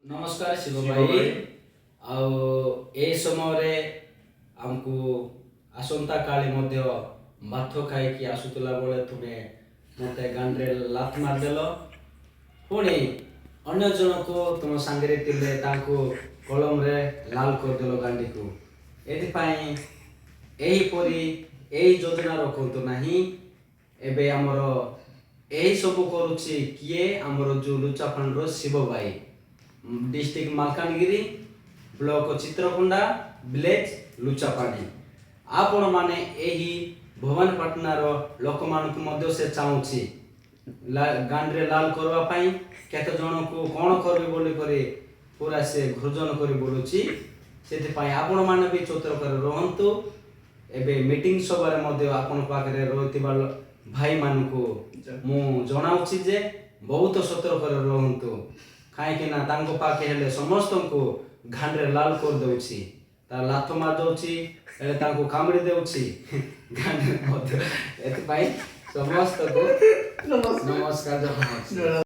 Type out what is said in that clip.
ନମସ୍କାର ଶିବ ଶିବ ଭାଇ। ଭାଇ। ଆଉ ଏହି ସମୟରେ ଆମକୁ ଆସନ୍ତାକାଲି ମଧ୍ୟ ଭାତ ଖାଇକି ଆସୁଥିଲା ବେଳେ ତୁମେ ମୋତେ ଗାଣ୍ଡରେ ଲାତ ମାରିଦେଲ। ପୁଣି ଅନ୍ୟ ଜଣକୁ ତୁମ ସାଙ୍ଗରେ ଥିଲେ, ତାଙ୍କୁ କଲମରେ ଲାଲ କରିଦେଲ ଗାଣ୍ଡିକୁ। ଏଥିପାଇଁ ଏହିପରି ଏହି ଯୋଜନା ରଖନ୍ତୁ ନାହିଁ। ଏବେ ଆମର ଏହି ସବୁ କରୁଛି କିଏ? ଆମର ଯେଉଁ ଲୁଚାପାଣିର ଶିବ ଭାଇ, district Malkangiri, block Chitrakonda, village Luchapani. ଆପଣମାନେ ଏହି ଭବାନୀପାଟଣାର ଲୋକମାନଙ୍କୁ ମଧ୍ୟ ସେ ଚାହୁଁଛି ଗାଣ୍ଡରେ ଲାଲ କରିବା ପାଇଁ। କେତେ ଜଣକୁ କ'ଣ କରିବେ ବୋଲି କରି ପୁରା ସେ ଗର୍ଜନ କରି ବୁଲୁଛି। ସେଥିପାଇଁ ଆପଣମାନେ ବି ସତର୍କରେ ରୁହନ୍ତୁ। ଏବେ ମିଟିଂ ସଭାରେ ମଧ୍ୟ ଆପଣଙ୍କ ପାଖରେ ରହିଥିବା ଭାଇମାନଙ୍କୁ ମୁଁ ଜଣାଉଛି ଯେ ବହୁତ ସତର୍କରେ ରୁହନ୍ତୁ, କାହିଁକି ନା ତାଙ୍କ ପାଖେ ହେଲେ ସମସ୍ତଙ୍କୁ ଗାଣ୍ଡରେ ଲାଲ କରିଦେଉଛି, ତା ଲାଥ ମାରିଦେଉଛି, ହେଲେ ତାଙ୍କୁ କାମୁଡ଼ି ଦେଉଛି ଗାଣ୍ଡରେ ମଧ୍ୟ। ଏଥିପାଇଁ ସମସ୍ତଙ୍କୁ ନମସ୍କାର ଜଣାଉଛି।